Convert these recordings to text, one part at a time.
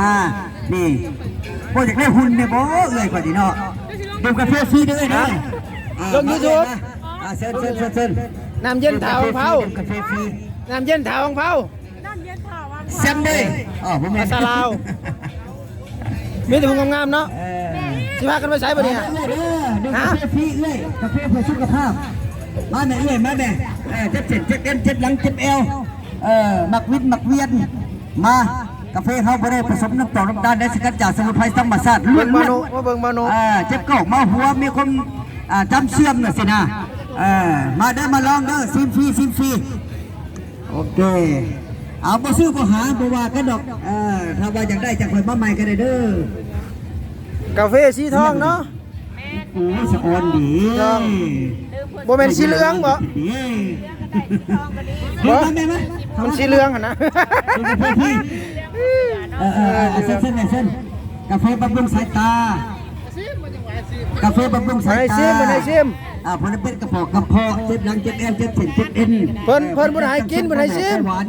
ມາ ນີ້ ບໍ່ຢາກໄດ້ຫຸ່ນແດ່ບໍ່ເອື້ອຍຂ້ອຍນີ້ເນາະ? ດື່ມກາເຟຟຣີເດີເອື້ອຍເດີ. ອ່າ ລົງ YouTube ມາເອື້ອຍມາ. ອ່າ ເຊີນ ເຊີນ ເຊີນ ເຊີນ. ນ້ຳເຢັນເຖົ້າຂອງເຮົາ ດື່ມກາເຟຟຣີ ນ້ຳເຢັນເຖົ້າຂອງເຮົາ ນ້ຳເຢັນເຖົ້າ ແຊມເດີ. ອໍ ບໍ່ແມ່ນ ພາສາລາວ. ມີແຕ່ຜູ້ງາມໆເນາະ. ເອີ ຊິພາກັນໄປໃສບັດນີ້? ມາເດີ ດື່ມກາເຟຟຣີເອື້ອຍ ກາເຟເພື່ອສຸຂະພາບ. ມາແມ່ເອື້ອຍ ມາແມ່. ເອີ ເຈັບເສັ້ນ ເຈັບເອັນ ເຈັບຫຼັງ ເຈັບແອວ. ເອີ ມັກວິນ ມັກວຽນ. ມາ ກາເຟເຮົາບໍ່ໄດ້ປະສົມນ້ຳຕານ ນ້ຳຕານ ໄດ້ສະກັດຈາກສະໝຸນໄພທຳມະຊາດລ້ວນໆ. ມາເບິ່ງ ມາເບິ່ງ ມາເບິ່ງ. ເອີ ເຈັບເກົ້າ ເມົາຫົວ ມີຄວາມ ອ່າ ຈຳເສື່ອມ ຈັ່ງຊີ້ນະ. ເອີ ມາເດີ ມາລອງເດີ ຊີມຟຣີ ຊີມຟຣີ. ໂອເຄ ເອົາ ບໍ່ຊື້ບໍ່ຫາ ບໍ່ວ່າກັນດອກ. ເອີ ຖ້າວ່າຢາກໄດ້ ຈັ່ງຄ່ອຍມາໃໝ່ກໍໄດ້ເດີ. ກາເຟສີທອງເນາະ. ໂອ້ຍ ສະອອນດີ. ບໍ່ແມ່ນສີເຫຼືອງບໍ? ເອີ ບໍ່ ມັນສີເຫຼືອງຫັ້ນນະ. ເອີ ເອີ ເອີ ເຊີນ ເຊີນ ເຊີນ. ກາເຟບຳລຸງສາຍຕາ ກາເຟບຳລຸງສາຍຕາ. ໃຫ້ຊີມ ໃຫ້ຊີມ. ອ່າ ເພິ່ນເປັນກະເພາະ ກະເພາະ ເຈັບຫຼັງ ເຈັບແອວ ເຈັບເສັ້ນ ເຈັບເອັນ. ເພິ່ນ ເພິ່ນບໍ່ໄດ້ໃຫ້ກິນ ເພິ່ນໃຫ້ຊີມ. ຫວານ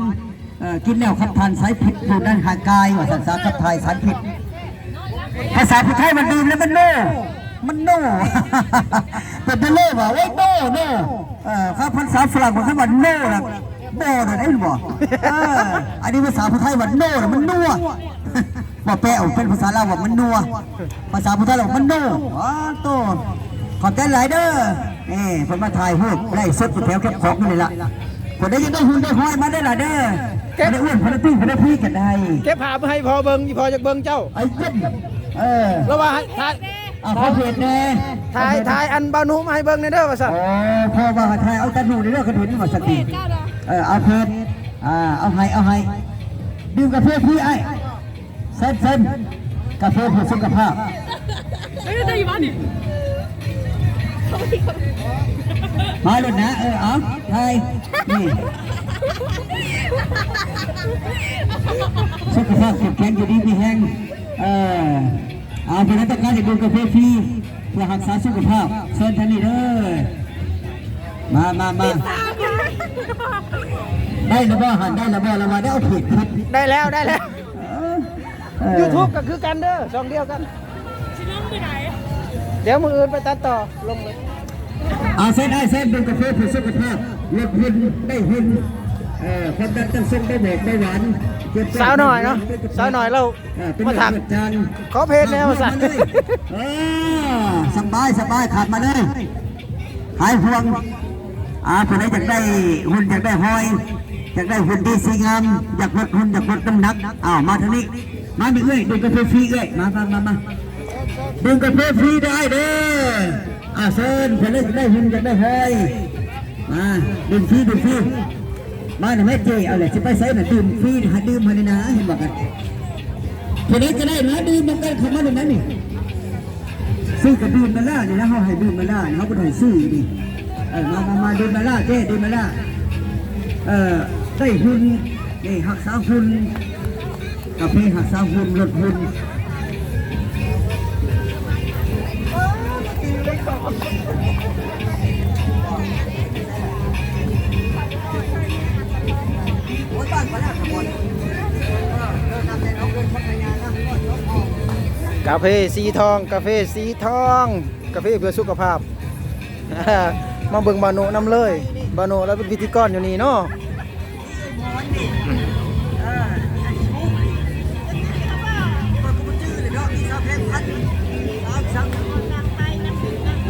ເອີ ກິນແລ້ວຂັບຖ່າຍສາຍພິດ ຢູ່ໃນຮ່າງກາຍ ວ່າຊັ້ນຊະ ຂັບຖ່າຍສາຍພິດ. ພາສາຜູ້ໄທວ່າດື່ມແລ້ວມັນໂນ ມັນໂນ ເປັນໄປເລີຍວ່າ ໂອ້ຍ ໂນ ໂນ. ເອີ ຄັນພາສາຝຣັ່ງເພິ່ນວ່າໂນນະ ບໍ່ນະ ເຫັນບໍ່? ເອີ ອັນນີ້ພາສາຜູ້ໄທວ່າໂນນະ ມັນນົວ. ບໍ່ແປອອກເປັນພາສາລາວວ່າມັນນົວ ພາສາຜູ້ໄທວ່າມັນໂນ. ອໍ ໂຕ ຂອບໃຈຫຼາຍເດີ. ເອີ ເພິ່ນມາຖ່າຍຮູບໄລຟ໌ສົດຢູ່ແຖວແຄມຂອງນີ້ລະ. ຜູ້ໃດຢາກໄດ້ຫຸ່ນໄດ້ຫອຍມາເດີລະເດີ. ເກັບ ຜູ້ໃດອ້ວນ ຜູ້ໃດຕິ່ງ ຜູ້ໃດພີກະໄດ້. ເກັບພາບໃຫ້ພໍ່ເບິ່ງ ອີ່ພໍ່ຢາກເບິ່ງເຈົ້າ. ໄອ້ເຈັບ ເອີ ລະວ່າໃຫ້ຖ່າຍ ອ່າ ຂໍເພຈແດ່ ຖ່າຍ ຖ່າຍອັນບ່າວນຸມາໃຫ້ເບິ່ງແດ່ເດີວ່າຊັ້ນ. ອໍ ພໍ່ວ່າໃຫ້ຖ່າຍເອົາຕາໜູນີ້ເດີ ຄັນເຫັນວ່າຊັ້ນຕິ. ເອີ ເອົາເພຈ ອ່າ ເອົາໃຫ້ ເອົາໃຫ້. ດື່ມກາເຟຟຣີອ້າຍ. ເຊີນ ເຊີນ ກາເຟເພື່ອສຸຂະພາບ. ເອີ ໄດ້ຢູ່ບໍ່ນີ້? ມາໂລດນະ. ເອີ ເອົາ ຖ່າຍ ນີ້ ສຸຂະພາບເຂັ້ມແຂງ ຢູ່ດີມີແຮງ. ເອີ ເອົາ ເພິ່ນຕ້ອງການຈະດື່ມກາເຟຟຣີ ເພື່ອຮັກສາສຸຂະພາບ. ເຊີນທາງນີ້ເດີ. ມາ ມາ ມາ. ໄດ້ແລ້ວບໍ່ຫັ້ນ? ໄດ້ແລ້ວບໍ່? ລະວ່າໄດ້ເອົາເພດຜິດ. ໄດ້ແລ້ວ ໄດ້ແລ້ວ. ເອີ ເອີ ຢູທູບກໍຄືກັນເດີ ຊ່ອງດຽວກັນ. ຊິລົງມື້ໃດ? ດຽວມື້ອື່ນໄປຕັດຕໍ່ລົງເລີຍ. ເອົາ ເຊີນ ອ້າຍ ເຊີນ ດື່ມກາເຟເພື່ອສຸຂະພາບ ລົດຫຸ່ນ ໄດ້ຫຸ່ນ ເອີ ຄວາມດັນ ຕັນເສັ້ນ ໄດ້ແບບ ໄດ້ຫວານ. ສາວນ້ອຍເນາະ ສາວນ້ອຍລາວ ເອີ ມາທັກ ຂໍເພຈແດ່ວ່າຊັ້ນ. ເອີ ສະບາຍ ສະບາຍ ຂາດມາເລີຍ. ຫາຍຫ່ວງ. ອ່າ ຜູ້ໃດຢາກໄດ້ຫຸ່ນ ຢາກໄດ້ຫອຍ ຢາກໄດ້ຫຸ່ນດີສີງາມ ຢາກລົດຫຸ່ນ ຢາກລົດນ້ຳໜັກ ເອົາ ມາທາງນີ້. ມານີ້ເອື້ອຍ ດື່ມກາເຟຟຣີເອື້ອຍ. ມາ ມາ ມາ ມາ ດື່ມກາເຟຟຣີໄດ້ເດີ. ອ່າ ເຊີນ ເພິ່ນເລີຍຢາກໄດ້ຫຸ່ນ ຢາກໄດ້ຫອຍ. ມາ ດື່ມຟຣີ ດື່ມຟຣີ. ມານີ້ແມ່ເຈ້ ເອົາແຫຼະ ຊິໄປໃສນະ? ດື່ມຟຣີ ໃຫ້ດື່ມຫັ້ນນີ້ນະ ເຫັນບໍ່ກັນ? ຜູ້ໃດກໍໄດ້ມາດື່ມນຳກັນ ເຂົ້າມາໃນນັ້ນນີ້. ຊື້ກະດື່ມມາລະນີ້ນະ ເຮົາໃຫ້ດື່ມມາລະນີ້ ເຮົາບໍ່ໄດ້ໃຫ້ຊື້ນີ້. ເອີ ມາ ມາ ມາ ດື່ມມາລະເຈ້ ດື່ມມາລະ. ເອີ ໄດ້ຫຸ່ນ ນີ້ ຮັກສາຫຸ່ນ ກາເຟຮັກສາຫຸ່ນ ລົດຫຸ່ນ. ກາເຟສີທອງ ກາເຟສີທອງ ກາເຟເພື່ອສຸຂະພາບ. ມາເບິ່ງບ່າວນຸນຳເລີຍ ບ່າວນຸລາວເປັນພິທີກອນຢູ່ນີ້ເນາະ.